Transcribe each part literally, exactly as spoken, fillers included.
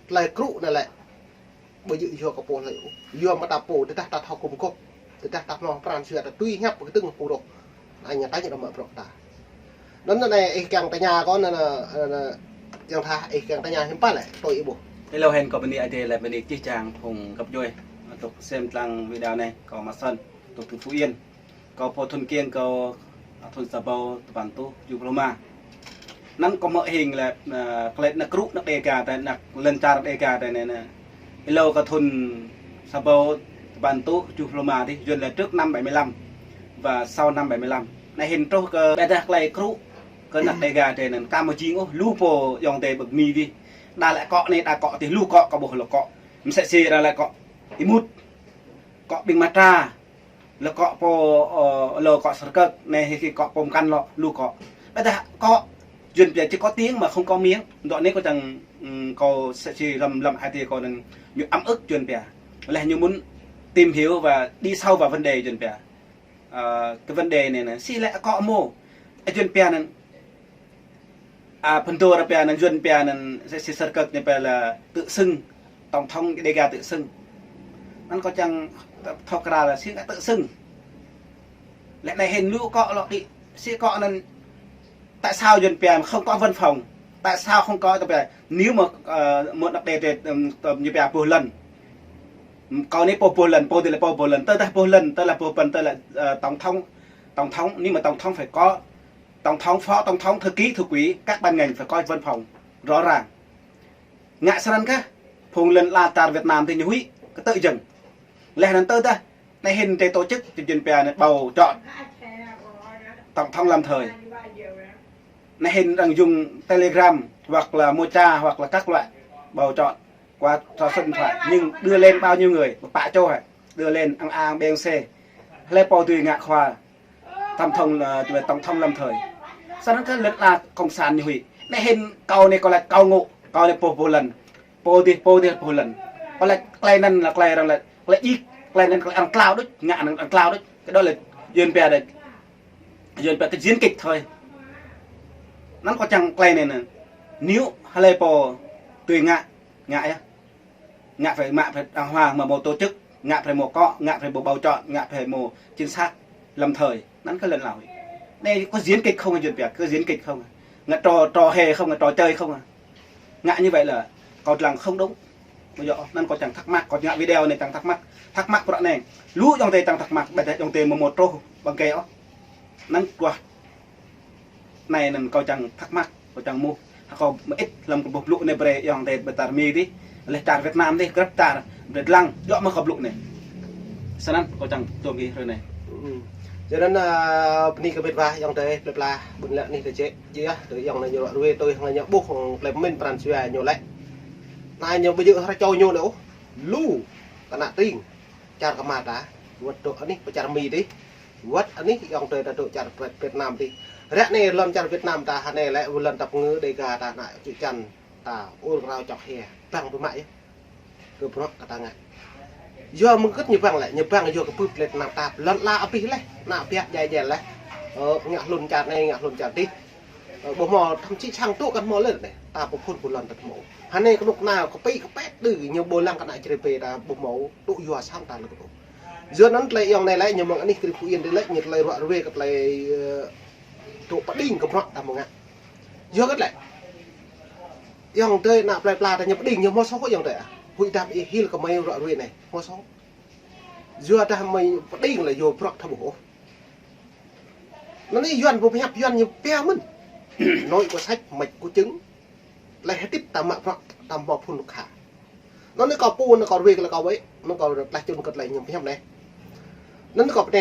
Tơlơi krŭ anai lĕ, ƀu djơ̆ yua kơ pô hlơi ôh. Yua mơ̆ ta pô, tơdah ta thâo gum gôp, tơdah ta hmâo pran jua ta tui hiăp kơdơ̆ng pô rŏh. Anai ñu tañ đah mă bruă ta. Anŭn anai ih kiăng tơña kâo anŭn, anŭn, anŭn, kiăng tha ih kiăng tơña hiư̆m pă lĕ, tui ih ƀuh. Hello, hên kâo bơni Ơi Adai lĕ bơni čih čang phung găp djuai. Tŭk sem tơlang video anai, kâo Mă Săn, tŭk tơ Phú Yên. Kâo pô thŭn kiêng kâo, a, thŭn sa rơbâo tơpăn rơtuh tơjuh pluh rơma. Anŭn kâo hmư̆ hing lĕ, a, klĕ ană krŭ ană Đêga ta, ană lŏn čar Đêga ta anai anai. Hlâo kơ thŭn sa rơbâo tơpăn rơtuh tơjuh pluh rơma dih, Yuan lĕ trước năm bảy mươi lăm và sau năm bảy mươi lăm. Anai hĭn truh kơ ƀôdah klĕ krŭ kơ ană Đêga ta anai, kăm mơjing ôh, lu pô ayŏng adơi ƀơi Mi dih. Đa lĕ akŏ anai, đa akŏ dih, lu akŏ kâo ƀuh lu akŏ. Msĕ si đa lĕ akŏ Y-Mut, akŏ ƀing Matra, lĕ akŏ pô, ơ, lĕ akŏ Sơrkơk, anai hĭ akŏ pô mơkăn lŏ, lu akŏ. Ƀôdah akŏ Yuan pia chỉ có tiếng mà không có miếng. Dŏ anai kâo čang, ưm, kâo msĕ si lăm, lăm ai tiê kâo anŭn ñu ấm ức Yuan pia. Lĕ ñu muốn tìm hiểu và đi sâu vào vấn đề Yuan pia. Ơ, cái vấn đề anai anai, si lĕ akŏ mơ̆. Ơ, Yuan pia anŭn, a, phŭn dô ră pia anŭn, Yuan pia anŭn, si, si Sơrkơk ñu pia là tự xưng, tổng thống Đêga tự xưng. Anŭn kâo čang thâo krăn là si ngă tự xưng. Lĕ anai hĭn lu akŏ lŏ đĭ, si akŏ anŭn, tại sao Yuan pia không có văn phòng? Tại sao không có, ta pia, nếu mà, ơ, một ană Đê, Đê, ưm, tơm ñu pia boh lŏn. Kâo anai pô boh lŏn, pô dih lĕ pô boh lŏn, tơdah boh lŏn, tơdah boh păn, tơdah, ơ, tổng thống, tổng thống, nếu mà tổng thống phải có tổng thống, phó tổng thống, thư ký, thư ký, các ban ngành phải có văn phòng rõ ràng. Ngă srăng kah, phung lŏn ala čar Việt Nam dih ñu huĭ, kơ tơ jơ̆ng. Lĕ anŭn tơdah, anai hĭn ta tổ chức, Yuan pia anai bầu chọn tổng thống lâm thời. Anai hĭn đang dùng Telegram, hoặc là Mocha, hoặc là các loại bầu chọn qua số điện thoại, nhưng đưa lên bao nhiêu người, pă čô hă, đưa lên ang ang beng se. Hlơi pô dưi ngă khua tổng thống, ơ, tổng thống lâm thời. Srăng kơ lŏn ala cộng sản ñu huĭ. Anai hĭn kâo anai kâo lĕ kâo ngŏ, kâo anai pô boh lŏn. Pô dih, pô dih boh lŏn. Kâo lĕ klĕ anŭn lĕ klĕ arăng lĕ, klĕ ih, klĕ anŭn klĕ arăng klao đôč, ngă anŭn arăng klao đôč. Cái đó là Yuan pia đấy. Yuan pia cái diễn kịch thôi. Anŭn kâo čang klĕ anai anai. Nếu hlơi pô dưi ngă, ngă yơh. Ngă phải mă phải đàng hoàng, mă mơ̆ tổ chức, ngă phải mơ̆ akŏ, ngă phải mơ̆ bầu chọn, ngă phải mơ̆ chính xác lâm thời. Anŭn kơ lŏn ala. Anai có diễn kịch không Yuan pia, có diễn kịch không? Ngă trò, trò hề không, ngă trò chơi không? Ngă như vậy là kâo lăng không đúng. Ƀu djơ̆, anŭn kâo čang thắc mắc, kâo ngă video anai čang thắc mắc. Thắc mắc bruă anai. Lu ayŏng adơi čang thắc mắc, ƀôdah ayŏng adơi mơ̆ mơ̆ truh ƀăng kơ ôh. Anŭn bruă anai anŭn kâo čang thắc mắc, kâo čang mŭt. Hă kâo mơit lăm kơ boh blŭ anai brơi ayŏng adơi ƀơi čar Mi dih, lĕ čar Việt Nam dih, grăp čar, brơi lăng, djơ̆ mơ̆ kâo blŭ anai. Srăng kâo čang tôm gih hrơi anai. Ưm. Yua anŭn, ơ, bơni kơ met wa ayŏng adơi, plơi pla, ƀing lĕ anih tơ jĕ, jĕ yơh, tơ ayŏng anai ñu ruă ruê, tui hăng ñu ƀuh, hăng klĕ pơmĭn pran jua ñu lĕ. Anai ñu ƀu djơ̆ hră čô ñu anai ôh, lu, kơ ană tring, čar kơ mơta, wơ̆t dŏ anih pơ čar Mi dih. Wơ̆t anih ayŏng adơi ta dŏ čar Việt, Việt Nam dih. Ră anai lŏn čar Việt Nam ta hơnai lĕ lŏn ta pơngư Đêga ta ană čư̆ čan ta ur krao čŏk hia. Bang pơmă yơh. Kơ bruă kơ ta ngă. Yua mơ̆ng kơ̆t ñu bang lĕ, ñu bang yua kơ pơp lĕ ană ta lŏn ala abih leh, ană biă djai djel leh. Ơ, ngă hlŭn čar anai, ngă hlŭn čar dih. Ơ, ƀu hmâo thậm chí sang tŭ kăn hmâo leh anai. Ta pơphun pơlŏn ta hmâo. Hơnai kơnuk kơna kơpĭ kơpĕt đơ ñu ƀu lăng kơ ană čơrê pê ta ƀu hmâo tŭ yua sang ta leh kơ tŭ. Yua anŭn tơlơi ayŏng anai lĕ ñu mơ̆ng anih kơ Phú Yên dih lĕ ñu tơlơi ruă ruê kơ tơlơi, ơ, tŭ pơđing kơ bruă ta mơ̆ng ngă. Yua kơ lĕ. Ayŏng adơi ană plơi pla ta ñu pơđing ñu hmâo soh ayŏng adơi ah. Huĭ đăp ih hil kơ mơi ruă ruê anai. Hmâo soh. Yua dah mơi pơđing lĕ yua bruă ta ƀuh ôh. Anŭn anai Yuan ƀu pơhiăp Yuan ñu pia mơ̆n. Nói có sách, mạch có chứng. Tơlơi hơdip ta mă bruă ta hmâo phun lŭk ha. Anŭn anai kâo pô anŭn kâo ruê kơ lĕ kâo wơ̆t. Anŭn kâo tlaih čun kơ tơlơi ñu pơhiăp anai. Anŭn anai kâo pơtô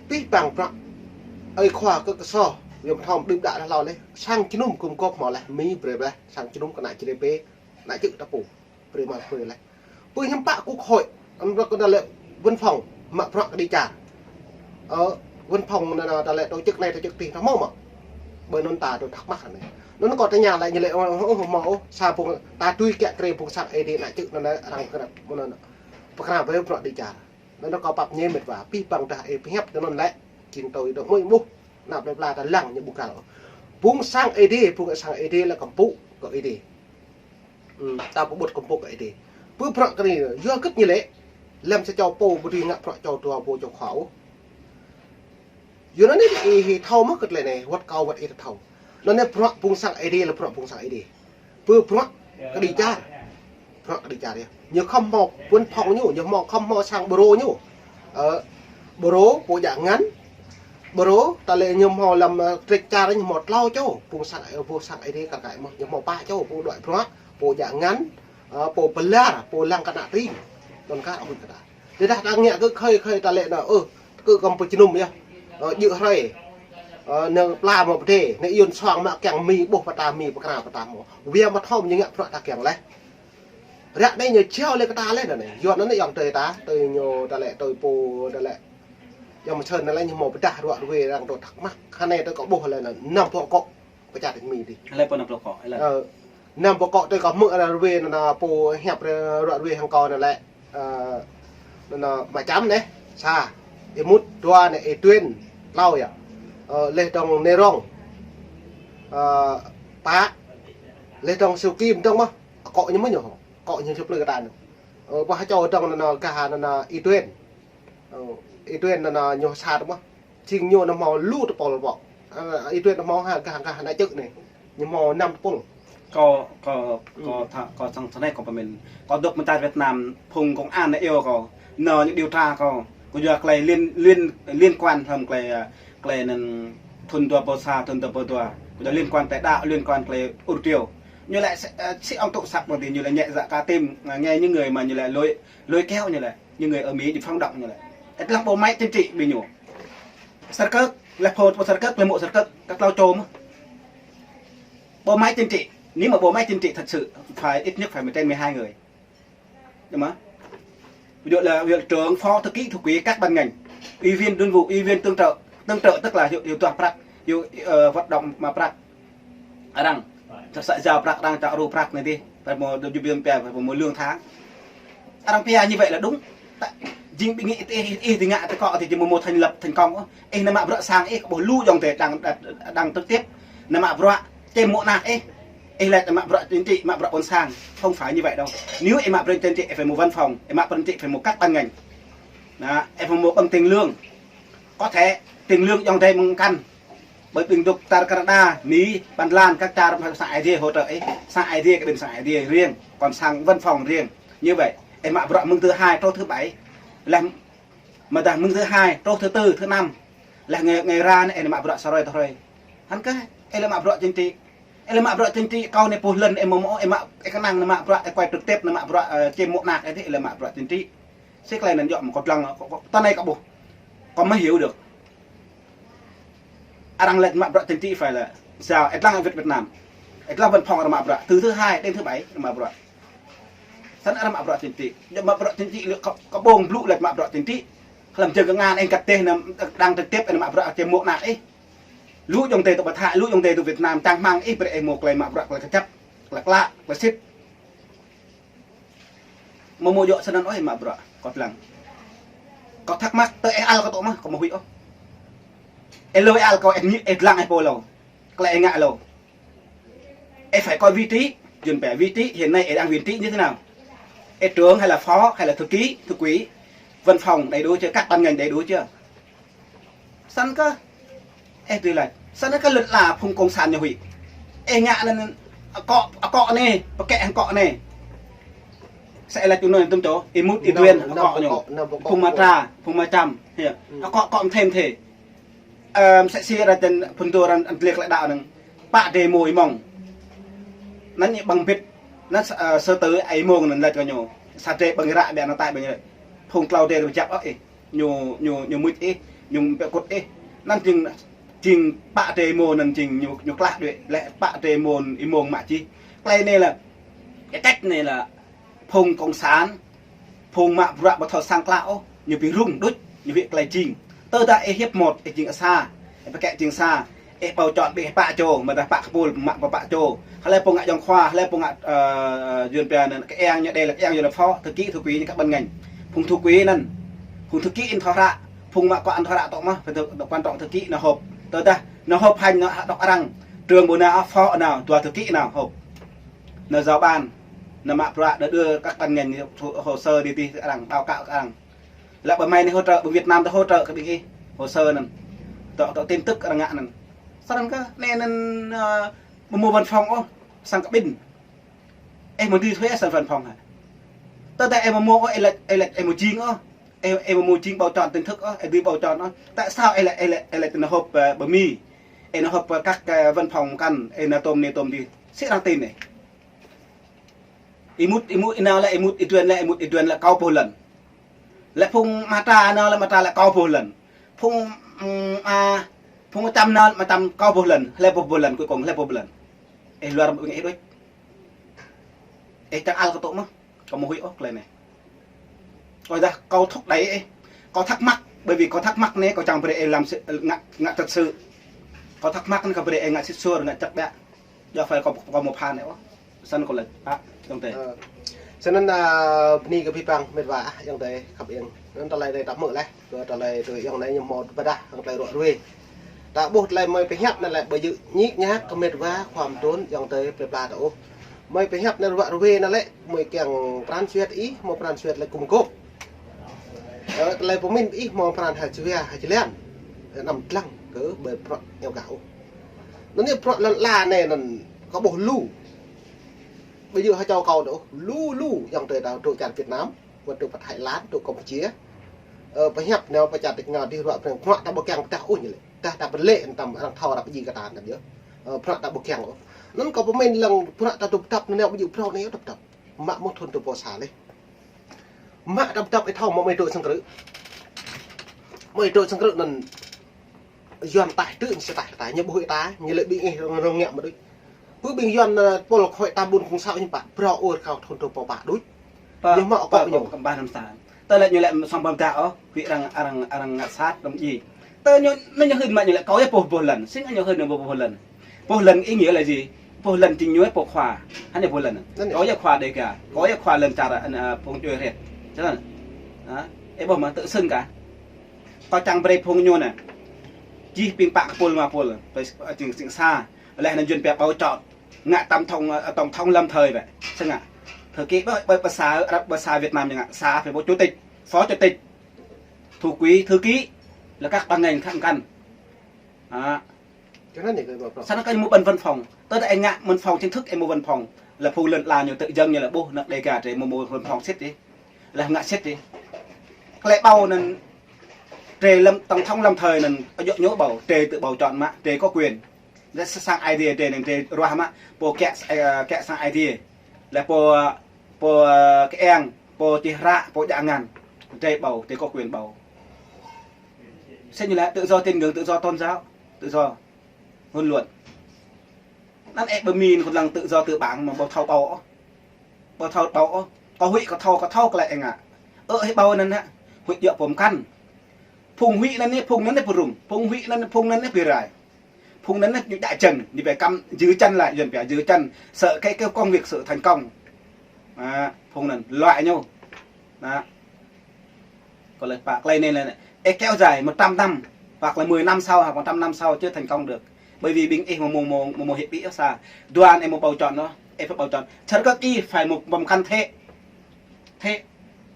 abih bang bruă. Ơi khua kơ kơso. Yom thom đưm đă leh hlâo leh. Sang jơnum gum gôp hmâo leh. Mi brơi leh. Sang jơnum kơ ană čơrê pê. Ană čư̆ ta pô. Brơi mă brơi leh. Pơ hiư̆m pă quốc hội, anŭn bruă kơ ta lĕ văn phòng, mă bruă kơ đi čar. Ơ, văn phòng anŭn, anŭn ta lĕ tổ chức anai, tổ chức adih, ta hmâo mơ̆. Ƀơi anŭn ta dŏ thắc mắc anai. Anŭn kâo tơña lĕ ñu lĕ, ơ, ơ, ơ, hmâo, sa phung, ta tui kiă krê phung sang Ê Đê ană čư̆ anŭn lĕ arăng kơ anŭn, pơkra ƀơi bruă đi čar. Anŭn kâo pap ñe met wa, abih bang dah ih pơhiăp tơ anŭn lĕ, jing tui dŏ mơi ƀuh, ană plơi pla ta lăng ñu ƀu găl. Phung sang Ê Đê, phung sang Ê Đê lĕ kơmpŭ kơ Ê Đê. Hmm, ta pơƀut kơmpuk Ơi Adai. Pơ bruă kơ anai, yua hơget ñu lĕ, lăm sa čô pô ƀu dưi ngă bruă čô dua pô čô khua ôh. Yua anŭn anai ih thâo mơ̆ kơ tơlơi anai, wơ̆t kâo wơ̆t ih thâo. Anŭn anai bruă phung sang Ơi Adai lĕ bruă phung sang Ơi Adai. Pơ bruă kơđi čar. Bruă kơđi čar yơh. Ñu khŏm hmâo văn phòng ñu, ñu hmâo khŏm hmâo sang bureau ñu. Ơ, bureau pô djă ngăn. Bureau ta lĕ ñu hmâo lăm, ơ, trĕk čar ñu hmâo tlâo čô. Phung sang, ơ, phung sang Ơi Adai kar kaĭ mơ̆n. Ñu hmâo pă čô, pô đuaĭ bruă, pô djă ngăn, ơ, pô pơlar, pô lăng kơnă tring. Anŭn kar ƀuh kơ ta. Tơdah ta ngă kơ khơi khơi ta lĕ anŭn, ơ, kơ kơm pơjơnum yơh. Ơ, djơ̆ hrơi. Ơ, nao pla mơ̆ pơdai, nao iôn soang mă kiăng mi ƀuh pơta mi pơkra pơta mơ̆. Wia mă thâo ñu ngă bruă ta kiăng leh. Ră anai ñu jao lĕ kơ ta leh anŭn anai. Yua anŭn anai yŏng tơi ta, tơi ñu ta lĕ, tơi pô ta lĕ. Yŏng mơ̆ čơn anŭn lĕ ñu hmâo pơdah ruă ruê arăng dŏ thắc mắc. Khă anai tơi kâo ƀuh lĕ anŭn năm pô akŏ. Kơ čar tơmĭ dih. Hlơi pô năm pô akŏ, hlơi? Ơ, năm pô akŏ tơi kâo hmư̆ arăng ruê anŭn anai pô hiăp ruă ruê hăng kâo anŭn lĕ. Ơ, anŭn anai mă čăm anai. Sa. Ih Mut, dua anai, ih Tuyên, tlâo yơh. Ơ, leh dong Nê Rong. Ơ, pă. Leh dong Siu Kim dong mơ̆n. Akŏ ñu mơ̆n ñu. Akŏ ñu čơplư kơ ta anŭn. Ơ, pô ha čô dong anŭn anai gah anŭn anai ih Tuyên. Ơ, ih Tuyên anŭn anai ñu sa tơ mơ̆n. Jing ñu anŭn hmâo lu tơpul pô. Ơ, ih Tuyên anŭn hmâo ha gah gah anai čư̆ anai. Ñu hmâo năm tơpul. Kâo, kâo, kâo tha-, kâo sang tơ anai kâo pơmĭn. Kâo dŏ mơ̆ng čar Việt Nam, phung công an anai iâu kâo. Anŭn ñu điều tra kâo. Kâo yua tơlơi liên, liên, liên quan hlăm tơlơi, ơ, tơlơi anŭn thun dua rơbâo sa, thun dua rơbâo dua. Kâo yua liên quan tơlơi đaŏ, liên quan tơlơi ur triu. Ñu lĕ sĭ, ơ, sĭ ông tụ săk ƀơi anai ñu lĕ nhẹ dạ cả tin, nghe những người mà ñu lĕ lôi, lôi kéo ñu lĕ. Những người ở Mỹ đi phản động ñu lĕ. Ĕt lăng bộ máy chính trị ƀing ñu. Sơrkơ̆k, lĕ pô, pô sơrkơ̆k, lĕ mŏ sơrkơ̆k, kơ tlâo čô mơ̆n. Bộ máy chính trị, nếu mà bộ máy chính trị thật sự, phải ít nhất phải trên mười hai người. Đúng không? Ví dụ là hiệu trưởng, phó thư ký, thư ký các ban ngành, ủy viên thường vụ, ủy viên tương trợ. Tương trợ tức là hiệu, hiệu toàn prăk, hiệu, ờ, hoạt động mà prăk. Arăng, sa, sa jao prăk arăng, čă ru prăk anai dih, phải mơ̆ dua jơbiăm pia, phải mơ̆ lương tháng. Arăng pia như vậy là đúng. Ta, jing ƀing ih, ih, ih, ih tơngă tơkŏ tơ jing mơ̆ mơ̆ thành lập, thành công. Ih nao mă bruă sang ih, kơ ƀuh lu djŏng tơ đang, đang trực tiếp. Nao mă bruă, čem mŏ ană ih. Ih lĕ nao mă bruă chính trị, mă bruă ƀôn sang. Không phải như vậy đâu. Nếu ih mă bruă chính trị, ih phải mơ̆ văn phòng, ih mă bruă chính trị phải mơ̆ các ban ngành. Đó, ih phải mơ̆ bằng tiền lương. Có thể tiền lương djŏng tơ mơ̆ng kăn. Ƀơi ƀing dŏ čar Canada, Mỹ, Ba Lan, các čar sang Ơi Adai hỗ trợ ih. Sang Ơi Adai, kơ ƀing sang Ơi Adai riêng, còn sang văn phòng riêng. Như vậy, ih mă bruă mơ̆ng thứ hai truh thứ bảy. Lĕ, mơ̆ dah mơ̆ng thứ hai truh thứ tư, thứ năm. Lĕ ngày, ngày ra anai, ih mă bruă sa hrơi tơ hrơi. Hăn kơ, ih lĕ mă bruă chính trị. Ih lĕ mă bruă chính trị, kâo anai pô lŏn, ih mơ̆ mơ̆, ih mă, ih kơnang nao mă bruă, ih quay trực tiếp nao mă bruă, ơ, čem mŏ ană ih dih, ih lĕ mă bruă chính trị. Sĭ tơlơi anŭn yơh mơ̆ kâo dlăng, kâo, kâo, tơ anai kâo ƀuh. Kâo mă hyu dơ̆ng. Arăng lĕ mă bruă chính trị phải là jao, ĕt lăng Việt, Việt Nam. Ĕt lăng văn phòng arăng mă bruă, từ thứ hai đến thứ bảy arăng mă bruă. Săn arăng mă bruă chính trị. Yua mă bruă chính trị lĕ kơ, kơ ƀong blŭ lĕ mă bruă chính trị. Hlăm jơ̆ng kơngan ih kăt teh nao đang trực tiếp nao mă bruă čem mŏ ană ih. Lu djŏng tơ tŭ ƀu thâo, lu djŏng tơ tŭ Việt Nam čang hmang ih brơi ih mơ̆ tơlơi mă bruă tơlơi kơjăp, tơlơi klă, tơlơi sĭt. Mơ̆ mơ̆ djŏ sơnăn ôh ih mă bruă, kâo dlăng. Kâo thắc mắc, tơ ih ăl kâo tŭ mơ̆n, kâo mơ̆ huĭ ôh. Ih lơi ăl kâo, ih ñu, ih dlăng ih pô hlâo. Tơlơi ih ngă hlâo. Ih phải coi vị trí, Yuan pia vị trí, hiện nay ih đang vị trí như thế nào? Ih trưởng hay là phó, hay là thư ký, thư ký, văn phòng đầy đủ chưa? Các ban ngành đầy đủ chưa? Săn kơ, ih tui laĭ. Săn kơ lŏn ala phung cộng sản ñu huĭ. Ih ngă anŭn akŏ, akŏ anai, pơkĕ hăng akŏ anai. Sa ih laĭ tui anŭn tơm čô, ih Mut, ih Tuyên, akŏ ñu. Phung mă tra, phung mă čăm. Hia. Akŏ, akŏ mơthê mơthê. Ơ, mơsĕ si arăng tơ̆n phun tơ arăng, arăng glêh tơlơi đaŏ anŭn. Pă drơi mơ̆ ih mơ̆ng. Anŭn ñu ƀơ̆ng bĭt. Anŭn sa, ơ, sa tơ ih mơ̆ng anŭn laĭ kơ ñu. Sa drơi ƀơ̆ng ră ƀiă anŭn tai ƀơ̆ng ră. Phung tlâo drơi ƀu jăp ôh ih. Ñu, ñu, ñu mŭt ih, ñu pĕ kŭt ih. Anŭn jing, jing pă drơi mơ̆n anŭn jing ñu, ñu klah đuaĭ. Lĕ pă drơi mơ̆n ih mơ̆ng mă čih. Tơlơi anai lĕ, cái cách anai lĕ, phung cộng sản, phung mă bruă ƀu thâo sang klă ôh, ñu ƀu rŭng đôč, ñu huĭ tơlơi jing. Tơdah ih hiệp một, ih jing sa, ih pơkĕ jing sa, ih ƀu chọn ƀing ih pă čô, mơ̆ dah pă kơpul mă pă čô. Hlơi pô ngă djŏng khua, hlơi pô ngă, ơ, Yuan pia anŭn, kơ ih ñu đei lĕ, ih ñu lĕ phó, thư ký, thư ký ñu kơ ban ngành. Phung thư ký anŭn, phung thư ký anŭn thâo hră, phung mă kơ anŭn thâo hră tŏ mơ̆n, phải thư, quan trọng thư ký nao họp. Tơdah nao họp hành nao đŏk arăng, trưởng bộ nao, phó nao, dua thư ký nao họp. Nao giao ban. Anăm mă bruă, đa đa kơ kăn ngăn hồ, hồ sơ đi ti arăng, báo cáo kơ arăng. Lĕ ƀơi mơ̆ng anai hỗ trợ, ƀơi Việt Nam ta hỗ trợ kơ ƀing ih hồ sơ anŭn. Tŏ, tŏ tin tức arăng ngă anŭn. Srăng kơ anai anŭn, ơ, ƀu mơ̆ văn phòng ôh, sang kơ ƀing. Ih mơ̆ đi thuê sang văn phòng hă? Tơdah ih mơ̆ mơ̆ ôh, ih lĕ, ih lĕ, ih mơ̆ jing ôh. Ih, ih mơ̆ mơ̆ jing báo chọn tin tức ôh, ih đi báo chọn ôh. Tại sao ih lĕ, ih lĕ, ih lĕ nao họp, ơ, ƀơi Mi? Ih nao họp, ơ, các, ơ, văn phòng kăn, ih nao tôm anai tôm đi. Sĭ arăng tin ih. Ih mŭt, ih mŭt, ih nao lĕ, ih mŭt, ih duen lĕ, ih mŭt, ih duen lĕ, kâo pluh lŏn. Lĕ phung mơta nao lĕ mơta lĕ kâo pluh lŏn. Phung, ưm, a, phung mơčăm nao lĕ mơčăm kâo pluh lŏn. Hlơi pluh lŏn, cuối cùng hlơi pluh lŏn. Ih luar ƀing ih đôč. Ih čang ăl kơ tŏ mơ̆. Kâo mơ̆ huĭ ôh tơlơi anai. Ôi dah, kâo thúc đẩy ih. Kâo thắc mắc, bởi vì kâo thắc mắc anai, kâo čang brơi ih làm sự, ngă, ngă thật sự. Kâo thắc mắc anai, kâo brơi ih ngă sĭt suôr, ngă čăk biă. Djŏ phải kâo, kâo mơ̆ phăn ih ôh. Snăn kâo laĭ, ah, ayŏng adơi. Ơ. Snăn, a, bơni kơ abih bang mĕt wa, ah, ayŏng adơi khăp iêng. Anŭn tơlơi anai ta hmư̆ laih, kơ tơlơi tui ayŏng anai ñu hmâo pơdah, hăng tơlơi ruă ruê. Ta ƀuh tơlơi mơi pơhiăp anŭn lĕ ƀu djơ̆ ñik ñak kơ mĕt wa khua mơtrun ayŏng adơi plơi pla ta ôh. Mơi pơhiăp anŭn ruă ruê anŭn lĕ, mơi kiăng pran jua ih, hmâo pran jua lĕ gum gôp. Ơ, tơlơi pơmĭn ih hmâo pran ha jua, ha jơlan. Anăm dlăng kơ ƀơi bruă ñu gah ôh. Anŭn anai bruă lŏn ala anai anŭn kâo ƀuh lu. Ƀu djơ̆ ha châu kâo ôh, lu lu ayŏng adơi ta truh čar Việt Nam, wơ̆t truh pơ Thái Lan, truh Campuchia. Ơ, pơhiăp nao pơ čar tač rơngiao dih ruă preng, bruă ta ƀu kiăng pơdah ôh ñu lĕ. Dah ta pơlĕ anŭn tăm arăng thâo ră pơjing kơ ta anŭn yơh. Ơ, bruă ta ƀu kiăng ôh. Anŭn kâo pơmĭn lăng bruă ta tŭp tăp anŭn nao ƀu djơ̆ phrâo anai yơh tŭp tăp. Mă mơ̆ng thun tŭ pô sa leh. Mă tŭp tăp ih thâo mă mơi dŏ sang krư̆. Mơi dŏ sang krư̆ anŭn Yuan taih tư̆ ñu sa taih kơ ta, ñu ƀu huĭ ta, ñu lĕ ƀing ih rŏng, rŏng ngă mă đôč. Pơ ƀing Yuan, ơ, pôl khôi ta ƀun kông săo ñu pă, phrâo ôh rơkâo thun tŭ pô pă đôč. Pă, ñu hmâo pă, akŏ ñu. Pă, kơƀah anăm sa. Tơlơi ñu lĕ song pơdah ôh, huĭ arăng, arăng, arăng ngă sat, arăng djai. Tơ ñu, ñu, ñu hưn mă ñu lĕ kâo yơh pluh, pluh lŏn. Sĭt ñu hưn ñu pluh, pluh lŏn. Pluh lŏn ý nghĩa là gì? Pluh lŏn jing ñu pluh khua. Hă ñu pluh lŏn. Anŭn ñu. Kâo yơh khua Đêga. Kâo yơh khua lŏn čar, ơ, phung čuê rĕt. Čang anŭn. Hă? Ih ƀuh mơ̆ tự xưng kah. Kâo čang brơi phung ñu anai. Jih ƀing pă kơpul rơma pul. Tui, ơ, jing, jing sa. Leh anŭn Yuan pia bầu chọn. Ngă tổng thống, ơ, tổng thống lâm thời ƀĕ. Sĭt ngă. Thư ký ƀơi, ƀơi, ƀơi sa, ƀơi sa Việt Nam ñu ngă. Sa phải bộ chủ tịch, phó chủ tịch, thủ quỹ, thư ký. Là các ban ngành khác cần. Hă? Čang anŭn ñu kơ ƀuh. Sĭt anŭn kơ ñu mơ̆ ƀăn văn phòng. Tơdah ih ngă văn phòng chính thức, ih mơ̆ văn phòng. Lĕ phung lŏn ala ñu tự dưng ñu lĕ ƀuh, anŭn Đêga drei mơ̆ mơ̆ văn phòng sĭt dih. Lĕ ngă sĭt dih. Tơlơi ƀâo anŭn drei lâm, tổng thống lâm thời anŭn, ơ, djŏ ñu ƀâo, drei tự bầu chọn mă, drei có quyền. Lĕ sa-, sang Aê Diê drei anŭn drei ruah mă, pô kiăng, ơ, kiăng sang Aê Diê. Lĕ pô, pô, ơ, kiăng, pô čih hră, pô djă ngăn. Drei ƀâo, drei có quyền ƀâo. Sĭt ñu lĕ tự do tín ngưỡng, tự do tôn giáo, tự do ngôn luận. Anŭn ih ƀơi Mi anŭn kơnơ̆ng tự do tư bản mơ̆ ƀu thâo ƀâo ôh. Ƀu thâo ƀâo ôh. Kâo huĭ kâo thâo, kâo thâo tơlơi ih ngă. Ơ, ih ƀâo anŭn hă. Huĭ djŏ pô mơkăn. Phung huĭ anŭn anai, phung anŭn anai pơrŭng. Phung huĭ anŭn, phung anŭn anai pơrai. Phung anŭn anai ñu djă jăn, ñu ƀai kăm, giữ chân lại, Yuan pia giữ chân. Sợ cái, cái công việc sự thành công. À, phung anŭn, loại ñu. Đó. Kâo laĭ pă tơlơi anai lĕ, ơ, kéo dài một trăm năm, hoặc là mười năm sau, hoặc một trăm năm sau chưa thành công được. Bởi vì ƀing ih mơ̆, mơ̆, mơ̆, mơ̆, mơ̆ hiệp ih sa. Đoàn ih mơ̆ bầu chọn anŭn, ih phải bầu chọn. Sơkơ̆k ih phải một, một căn thể. Thể,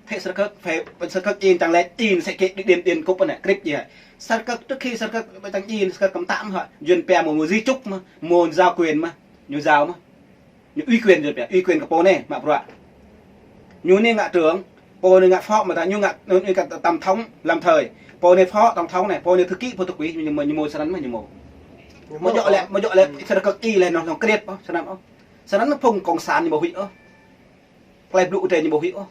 thể sơkơ̆k, phải sơkơ̆k ih čang lĕ, ih sẽ kê đi điên, điên cúp anai, krip ih hă. Sơkơ̆k, trước khi sơkơ̆k, ƀai čang ih, sơkơ̆k kăm tăm hă. Yuan pia mơ̆, mơ̆ di chúc mơ̆, mơ̆ giao quyền mơ̆, ñu giao mơ̆. Ñu ủy quyền Yuan pia, ủy quyền kơ pô anai mă bruă. Ñu anai ngă trưởng, pô anai ngă phó, mơ̆ ta ñu ngă, ñu ngă tổng thống lâm thời. Pô anai phó tổng thống anai, pô anai thư ký, pô thư ký, ñu mơ̆, ñu mơ̆ sơnăn mơ̆ ñu mơ̆. Ñu mơ̆. Mơ̆ djŏ lĕ, mơ̆ djŏ lĕ, sơkơ̆k ih lĕ anŭn, anŭn krip ôh, sơnăn ôh. Sơnăn phung cộng sản ñu ƀu huĭ ôh. Tơlơi blŭ drei ñu ƀu huĭ ôh.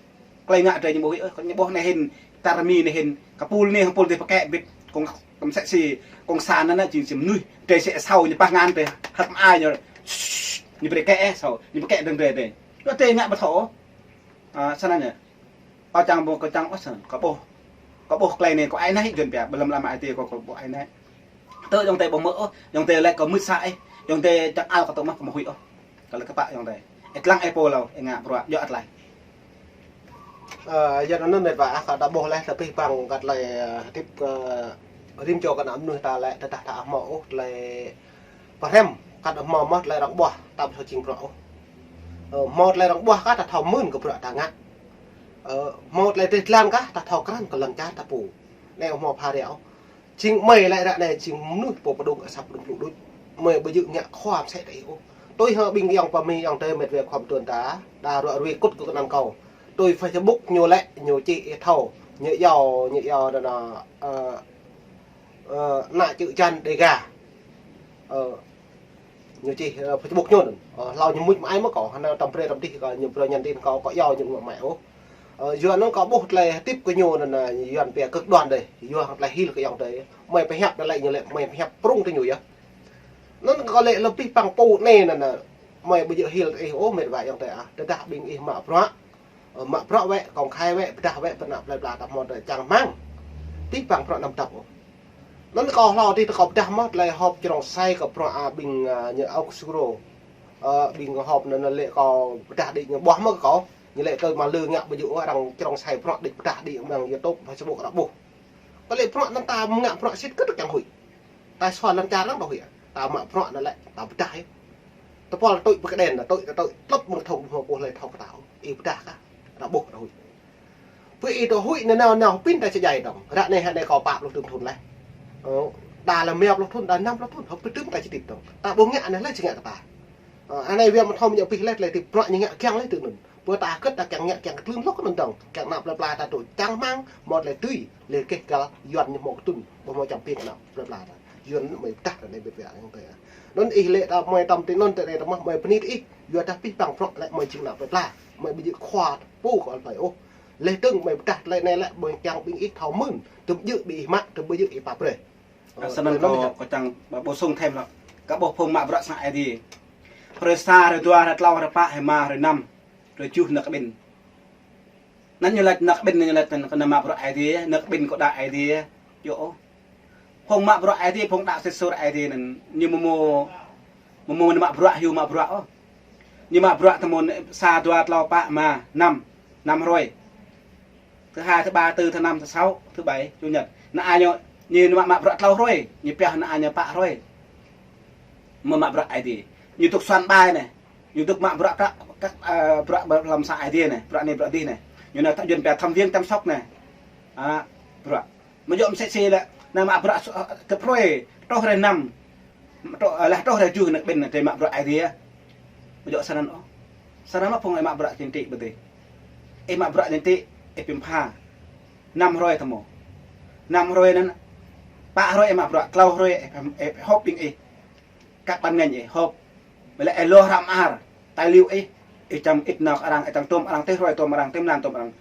Tơlơi ngă drei ñu ƀu huĭ ôh. Kơ ñu ƀuh anai hĭn, čar Mi anai hĭn, kơ pul anai, kơ pul dih pơkĕ bĭt, cộng, cộng sản si, cộng sản anŭn jing si mơnuih, drei si asâo ñu pah ngăn drei, hăt mơai ñu, ñu brơi kĕ ôh, asâo, ñu pơkĕ dơ̆ng drei drei. Kơ drei ngă ƀu thâo ôh. À, sơnăn yơh. Kâo čang ƀuh, kâo čang ôh sơnăn, kâo ƀuh. Kâo ƀuh tơlơi anai, kâo ai nai, Yuan pia, ƀơi lŏn ala mă ai tiê, kâo, kâo ƀuh ai nai. Tơ ayŏng adơi ƀu hmư̆ ôh, ayŏng adơi lĕ kâo mưč sa ih, ayŏng adơi čang ăl kâo tŭ mă kâo mơ̆ huĭ ôh. Kâo laĭ kơ pă ayŏng adơi. Ih lăng ih pô hlâo, ih ngă bruă, djŏ tơlơi. Ơ, yua anŭn mĕt wa, ah, kâo ta ƀuh laih, ta pih păng kơ tơlơi, ơ, hơdip kơ rĭm čô kơ ană mơnuih ta lĕ, tơdah ta hmâo ôh tơlơi pơhrăm, kơ ta hmâo mơ̆ tơlơi răng ƀuah, ta ƀu thâo jing bruă ôh. Ơ, hmâo tơlơi arăng ƀuah kah ta thâo mơ̆n kơ bruă ta ngă. Ơ, hmâo tơlơi dêh dlan kah ta thâo krăn kơ lŏn čar ta pô. Anai hmâo pha ră ôh. Jing mơi lĕ ră anai jing mơnuih pô pơdŏng asăp pơdŏng plŭ đôč. Mơi ƀu djơ̆ ngă khua mơsĕ tơ ih ôh. Tui hơ ƀing ayŏng pơ Mi ayŏng adơi met wa khua mơtuan ta, đa ruă rui kŭt kơ kơnăn kâo. Tui Facebook ñu lĕ ñu čih ih thâo. Ñu iâu, ñu iâu anŭn, ơ, ơ, ană čư̆ čan Đêga. Ơ, ñu čih, ơ, Facebook ñu anŭn. Ơ, hlâo ñu mŭt mă ai mơ̆ kâo, hơnăl tăm brơi tăm dih kâo, ñu brơi nhắn tin kâo, kâo iâu ñu mă mă ôh. Ơ, yua anŭn kâo ƀuh tơlơi hơdip kơ ñu anŭn, yua anŭn pia kơ̆k đuan dêh, yua tơlơi hil kơ ayŏng adơi. Mơi pơhiăp anŭn lĕ ñu lĕ mơi pơhiăp prŭng tơ ñu yơh. Anŭn kâo lĕ lơbih păng pô anai anŭn, mơi ƀu djơ̆ hil ih ôh met wa ayŏng adơi ah. Tơdah ƀing ih mă bruă, ơ, mă bruă wĕ, kông khai wĕ, pơdah wĕ, pơ ană plơi pla ta hmâo tơlơi čang rơmang. Tih păng bruă anăm dăp ôh. Anŭn kâo hlâo tih tơ kâo pơdah mơ̆ tơlơi họp črông sai kơ bruă a ƀing, a, ñu ôk suro. Ơ, ƀing họp anŭn lĕ kâo pơdah đĭ ñu ƀuah mơ̆ kâo. Ñu lĕ kơ mă lư ngă ƀu djơ̆ ôh arăng črông sai bruă đĭ pơdah đĭ amăng YouTube, Facebook arăng ƀuh. Kơ lĕ bruă anŭn ta ngă bruă sĭt kơ tơkeng huĭ. Ta sua lŏn čar arăng ƀu huĭ. Ta mă bruă anŭn lĕ ta pơdah ih. Tơpul tui pơkơđen, tui, tui, tlŭp mơ̆ng thâo ƀuh mơ̆ ƀuh lĕ thâo kơ ta ôh. Ih pơdah kah, arăng ƀuh arăng huĭ. Pơ ih tơ huĭ anai nao nao pĭn ta či djai dơ̆ng. Ră anai hă anai kâo pă pluh tơm thŭn laih. Ơ, đa lĕ rơma pluh thŭn, đa năm pluh thŭn, hơp pơtưm ta či tĭt dơ̆ng. Ta ƀu ngă anai lĕ či ngă kơ ta. Ơ, anai wơ̆t mơ̆ thâo mơ̆ ñu pih lĕ tơlơi hơdip bruă ñu ngă kiăng lĕ tui anŭn. Pơ ta kơ̆t ta kiăng ngă kiăng kơtlưn lŏk anŭn dơ̆ng. Kiăng ană plơi pla ta tŭ čang rơmang, hmâo tơlơi tui, lĕ keh gal, Yuan ñu hmâo kơtưn, ƀu hmâo čăm pĭn ană plơi pla ta. Yuan anŭn mơi pơdah anai met wa ayŏng adơi ah. Anŭn ih lĕ ta mơi tăm tui anŭn tơ anai ta mơ̆ mơi pơnit ih, yua dah pih păng bruă lĕ mơi jing ană plơi pla, mơi ƀu djơ̆ khua pô kơ plơi ôh. Lĕ dơ̆ng mơi pơdah tơlơi anai lĕ mơi kiăng ƀing ih thâo mơ̆n, tơm djơ̆ ƀing ih mă, tơm ƀu djơ̆ ih pap brơi. Ơ, snăn tui anŭn kâo, hă. Kâo čang ƀu-, bổ sung thêm lŏ. Kâo ƀuh phung mă bruă sang Aê Diê. Hrơi sa, hrơi dua, hrơi tlâo, hrơi pă, hrơi ma, hrơi năm, hrơi tơjuh nao kơ ƀing. Anŭn ñu laĭ nao kơ ƀing, ñu laĭ kơ ană mă bruă Aê Diê, nao kơ ƀing kơ đaŏ Aê Diê. Yơh ôh. Phung mă bruă Aê Diê, phung đaŏ sĭt suôr Aê Diê anŭn, ñu mơ̆ mơ̆, mơ̆ mơ̆ mă bruă, hyu mă bruă ôh. Ñu mă bruă tơmơ̆n sa, dua, tlâo, pă, rơma, năm, năm hrơi. Thứ hai, thứ ba, thứ tư, thứ năm, thứ sáu, thứ bảy, chủ nhật. Ană ñu, ñu mă, mă bruă tlâo hrơi, ñu pioh ană ñu pă hrơi. Mơ̆ mă bruă Aê Diê. Ñu dŏ soạn bài anai. Ñu dŏ mă bruă kơ, kơ, ơ, bruă, bruă hlăm sang Aê Diê anai, bruă anai, bruă adih anai. Ñu anai ta Yuan pia thăm viếng chăm sóc anai. A, bruă. Mơ̆ djơ̆ mơsĕ si lĕ, ană mă bruă s-, ơ, tơpă hrơi, truh hrơi năm. Truh, ơ, laih truh hrơi tơjuh nao kơ ƀing anai, drơi mă bruă Aê Diê. Mơ̆ djơ̆ snăn ôh. Snăn mơ̆ phung ih mă bruă chính trị ƀu dih. Ih mă bruă chính trị, ih pĭm pha. Năm hrơi tơmơ̆. Năm hrơi anŭn, pă hrơi ih mă bruă, tlâo hrơi ih, ih, ih họp ƀing ih. Kơ ban ngành ih họp. Ƀơi lĕ ih lŏ hrăm ar, tài liệu ih, ih čang ĭt nao kơ arăng, ih čang tôm arăng, tih hrơi tôm arăng, tih mlan tôm arăng.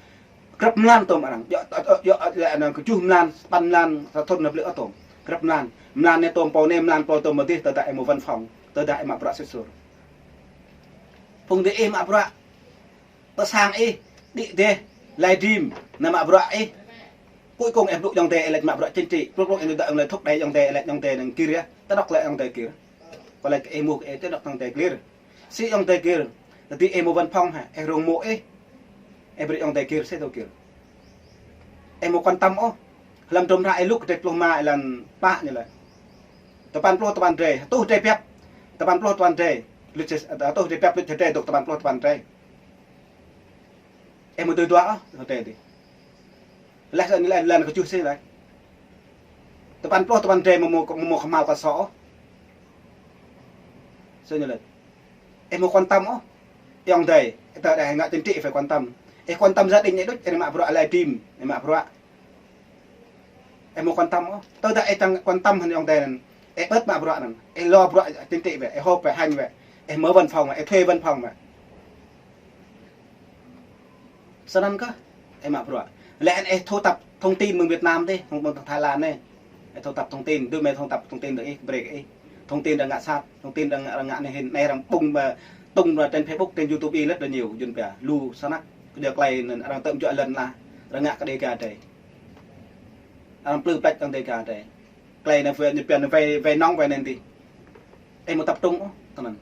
Grăp mlan tôm arăng. Djơ̆, djơ̆, djơ̆, lĕ anŭn kơjuh mlan, sapăn mlan, sa thŭn nao blư̆ ôh tôm. Grăp mlan. Mlan anai tôm pô anai, mlan pô tôm pô adih, tơdah ih mơ̆ văn phòng, tơdah ih mă bruă sĭt suôr. Phung dih ih mă bruă. Tơ sang ih, đĭ dêh, live stream, ană mă bruă ih. Cuối cùng ih blŭ ayŏng adơi ih laĭ mă bruă chính trị. Blŭ blŭ ih đuaĭ ih laĭ thúc đẩy ayŏng adơi ih laĭ ayŏng adơi anŭn gir yơh. Tơdŏk laĭ ayŏng adơi gir. Kâo laĭ kơ ih mơ̆ kơ ih tơdŏk ayŏng adơi gir. Sĭt ayŏng adơi gir. Tơdah ih mơ̆ văn phòng hă, ih rông mơ̆ ih. Ih brơi ayŏng adơi gir, sĭt tơ gir. Ih mơ̆ quan tâm ôh. Hlăm tơm hră ih Luk kơdrêč pluh rơma êlan pă ñu laĭ. Tơpăn pluh tơpăn drơi, tuh drơi biăp. Tơpăn pluh tơpăn drơi. Luč, ơ, tuh drơi biăp, luč drơi, dŏ tơpăn pluh tơpăn drơi. Ih mơ̆ tui dua ôh, hơdai dih. Laih anŭn lĕ, lĕ kơjuh sĭt laih. Tơpăn pluh tơpăn drơi mơ̆ mơ̆, mơ̆ mơ̆ kơhma̱l kơ sô ôh. Sĭt ñu laĭ. Ih mơ̆ quan tâm ôh. Ayŏng adơi, ih tơdah ngă chính trị phải quan tâm. Ih quan tâm gia đình ih đôč, ih mă bruă live stream, ih mă bruă. Ih mơ̆ quan tâm ôh. Tơdah ih čang quan tâm hăng ayŏng adơi anŭn. Ih bớt mă bruă anŭn. Ih lŏ bruă chính trị wĕ, ih họp wĕ, hành wĕ. Ih mơ̆ văn phòng wĕ, ih thuê văn phòng wĕ. Snăn kơ, ih mă bruă. Lĕ anŭn ih thu thập thông tin mơ̆ng Việt Nam dih, mơ̆ng, mơ̆ng Thái Lan anai. Ih thu thập thông tin, dưi mơi thu thập thông tin dơ̆ng ih, brơi kơ ih. Thông tin arăng ngă sat, thông tin arăng ngă, arăng ngă anai hĭn, anai arăng ƀung ƀă, tung ƀă trên Facebook, trên YouTube ih rất là nhiều, Yuan pia, lu snăk, kơ djơ̆ tơlơi anŭn arăng tơm juă lŏn lah, arăng ngă kơ Đêga drơi. Arăng plư pleč kơ Đêga drơi. Tơlơi anai wai, ñu pia anai wai, wai nŏng wai anai dih. Ih mơ̆ tập trung ôh, tui anŭn.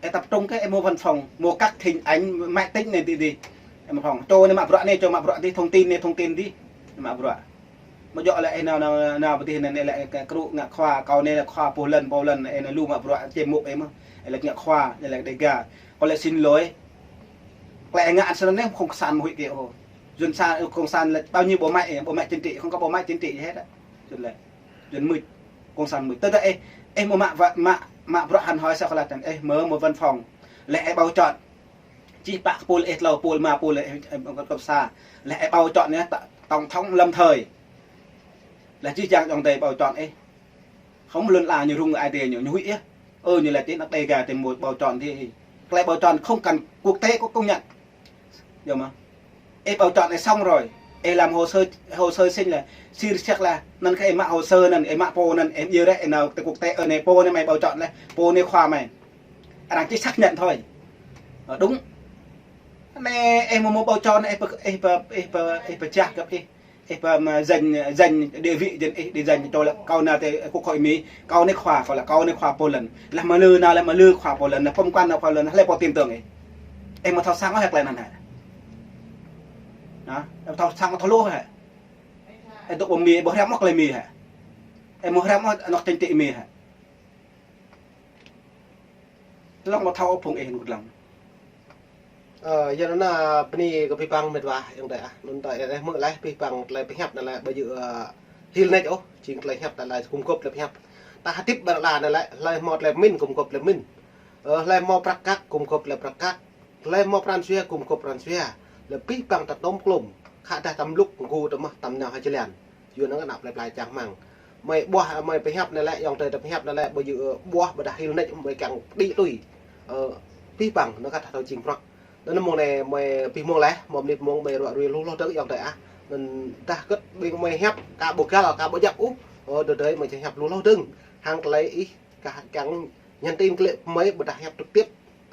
Ih tập trung kơ ih mơ̆ văn phòng, mơ̆ các hình ảnh, máy tính anai dih dih. Ih mơ̆ phòng. Čô anai mă bruă anai, čô mă bruă dih, thông tin anai, thông tin dih. Ih mă bruă. Mơ̆ djơ̆ lĕ ih nao, nao, nao pơ dih anai, anai lĕ kơ kru ngă khua, kâo anai lĕ khua pô lŏn, pô lŏn, ih anai lu mă bruă, čem mŭk ih mơ̆. Ih laĭ ngă khua, ih laĭ Đêga. Kâo laĭ xin lỗi. Klei ih ngă anŭn anai không cộng sản một huĭ kơ ôh. Yuan sa cộng sản là bao nhiêu bộ máy, bộ máy chính trị, không có bộ máy chính trị gì hết á. Yuan laĭ. Yuan mưč, cộng sản mưč. Tơdah ih, ih mơ̆ mă, mă, mă bruă hăn hoi sa kơ laĭ tăn, ih mơ̆ mơ̆ văn phòng. Laih ih bầu chọn. Čih pă kơ pôl ih tlâo, pôl rơma, pôl ih, ih, ih cộng sản. Laih ih bầu chọn anai, ta-, tổng thống lâm thời. Laih jih jang ayŏng adơi bầu chọn ih. Không lŏn ala ñu rŭng ai tiê ñu, ñu huĭ yơh. Ơ, ñu laĭ tơ anăp Đêga tơ mơ̆ bầu chọn tơ. Klei bầu chọn không cần quốc tế có công nhận. Yơh mơ̆. Ih bầu chọn ih xong rồi. Ih làm hồ sơ, hồ sơ xin là, xin check là, anŭn kơ ih mă hồ sơ anŭn, ih mă pô anŭn, ih djơ̆ rĕ, ih nao tơ quốc tế, ơ, anai pô anai mày bầu chọn laih, pô anai khua mày. Arăng chỉ xác nhận thôi. Ờ, đúng. Anai ih mơ̆ mơ̆ bầu chọn, ih pơ, ih pơ, ih pơ, ih pơčah găp ih. Ih pơ mă giành, giành địa vị dân ih, đi giành cho là kâo nao tơ quốc hội Mỹ, kâo anai khua, kâo laĭ kâo anai khua pô lŏn. Laih mă lư nao, laih mă lư khua pô lŏn, laih pơm quan nao khua lŏn, laih pô tin tưởng ih. Ih mơ̆ thâo săng ôh hă klei anŭn hă? Hă? Ih thâo săng ôh thâo lu hă? Ih dŏ pơ Mi, ƀu hriăm ôh klei Mi hă? Ih ƀu hriăm ôh anŏ chính trị Mi hă? Tlŏng ƀu thâo phung ih nŭt lăng. Ơ, yua anŭn bơni kơ abih bang met wa ayŏng adơi ah. Anŭn ta ih hmư̆ laih abih bang tơlơi pơhiăp anŭn lĕ ƀu djơ̆, ơ, hil nač ôh, jing tơlơi hiăp anŭn lĕ gum gŏp tơlơi pơhiăp. Ta hơdip ƀơi anăp anai lĕ, hlơi hmâo tơlơi pơmĭn gum gŏp tơlơi pơmĭn. Ơ, hlơi hmâo prăk kăk gum gŏp tơlơi prăk kăk. Hlơi hmâo pran jua gum gŏp pran jua. Lĕ abih bang ta tôm klôm. Khă dah ta mlŭk gŭ ta mơ̆ ta nao hơjơlan. Yua anŭn anăp plei plei čang rơmang. Mơi ƀuah, mơi pơhiăp anai lĕ, ayŏng adơi ta pơhiăp anai lĕ, ƀu djơ̆, ơ, ƀuah ƀôdah hil nač mơi kiăng đĭ tui. Ơ, abih bang, anŭn kơ ta thâo jing prăk. Anŭn mơ̆ng anai mơi abih mơ̆ng laih, mơ̆ng anai mơ̆ng mơi ruă rui lu hloh dơ̆ng ayŏng adơi ah. Anŭn dah kơ̆t ƀing mơi hiăp, ka ƀu găl, ka ƀu djăp ôh. Ơ, dơ̆ dơi mơi či hiăp lu hloh dơ̆ng. Hăng tơlơi ih, ka kiăng nhắn tin kơ lĕ mơi ƀôdah hiăp trực tiếp.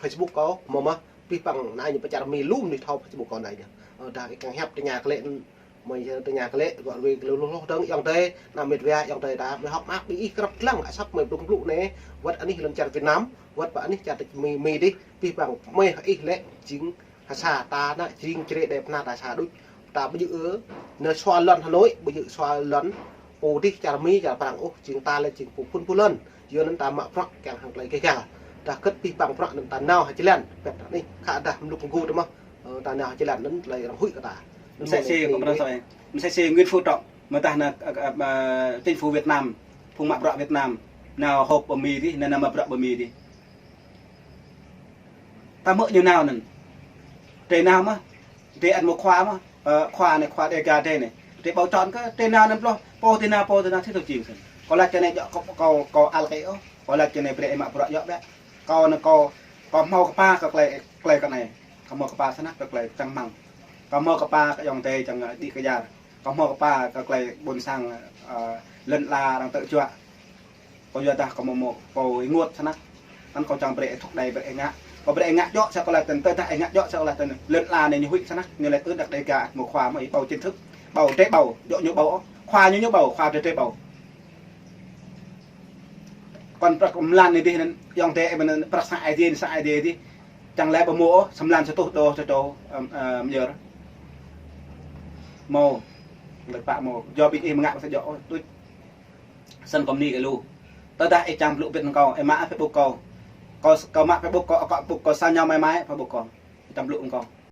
Facebook kâo, mơ̆ mơ̆, abih bang anai ñu pơčar Mi lŏm ñu thâo Facebook kâo anai ñu. Ơ, dah ih kiăng hiăp tơña kơ lĕ, mơi tơña kơ lĕ, ruă rui kơ lĕ lu hloh dơ̆ng ayŏng adơi, anăm met wa ayŏng adơi ta, mơi hŏk mơak ƀing ih krăp lăng, asăp mơi blŭng blŭng anai, wơ̆t anih lŏn čar Việt Nam, wơ̆t pơ anih čar Mi, Mi dih, abih bang mơi ih lĕ, jing hơsa ta anai, jing čơrĕ đe pơna ta sa đôč, ta ƀu djơ̆, ơ, anai sua lŏn Hà Nội, ƀu djơ̆ sua lŏn pô dih čar Mi, čar Prăng ôh, jing ta lĕ jing pô phŭn pô lŏn. Yua anŭn ta mă prăk kiăng hăng tơlơi kơ găl. Dah kơ̆t abih bang prăk anŭn ta nao hơjơlan. Pĕt anai, khă dah mlŭk gŭ ta mơ̆, ơ, ta nao hơjơlan anŭn tơlơi arăng huĭ kơ ta. Anŭn mơ̆ng anai, mơ̆ng anai, mơ̆ng anai, Nguyễn Phú Trọng, mơ̆ dah anŭn, ơ, ơ, ơ, chính phủ Việt Nam, phung mă prăk Việt Nam, nao họp pơ Mi dih, nao, nao mă prăk pơ Mi dih. Ta hmư̆ ñu nao anŭn. Drơi nao mơ̆, drơi ăt mơ̆ khua mơ̆, ơ, khua anai, khua Đêga drơi anai. Drơi bầu chọn kơ, drơi nao anŭn ploh, pô drơi nao, pô drơi nao, thĭ tơ jing kơ. Kâo laĭ kơ anai djŏ, kâo, kâo, kâo ăl kơ ih ôh, kâo laĭ kơ anai brơi ih mă bruă djŏ biă. Kâo anai kâo, kâo hmâo kơpa kơ klei, klei kơ anai. Kâo hmâo kơpa snăk kơ klei čang rơmang. Kâo hmâo kơpa kơ ayŏng adơi čang, ơ, đĭ kơyar. Kâo hmâo kơpa kơ klei ƀôn sang, ơ, lŏn ala arăng tơjuă. Kâo yua dah kâo mơ̆ mơ̆, kâo ih rơngot snăk. Anŭn kâo čang brơi ih thŭk đai brơi ih ngă. Kâo brơi ih ngă djŏ sa kâo laĭ tăn, tơdah ih ngă djŏ sa kâo laĭ tăn. Lŏn ala anai ñu huĭ snăk, ñu laĭ ư dah Đêga mơ̆ khua mơ̆ ih bầu chính thức. Bầu, drơi bầu, djŏ ñu bầu ôh. Khua ñu ñu bầu, khua drơi drơi bầu. Kŏn prăk mlan anai dih anŭn, ayŏng adơi mơ̆n prăk sang Aê Diê, sang Aê Diê dih. Čang laĭ ƀu mơ̆ ôh, sa mlan sa rơtuh đô, sa rơtuh, ơ, ơ, mơyơr. Mơ̆, lĕ pă mơ̆, yua ƀing ih mơ̆ ngă ƀu sa djŏ ôh, tuč. Snăn kâo bơni kơ lu. Tơdah ih čang blŭ bit hăng kâo, ih mă Facebook kâo. Kâo, kâo mă Facebook kâo, akŏ Facebook kâo, sa ñu mai mai Facebook kâo. Ih čang blŭ hăng kâo.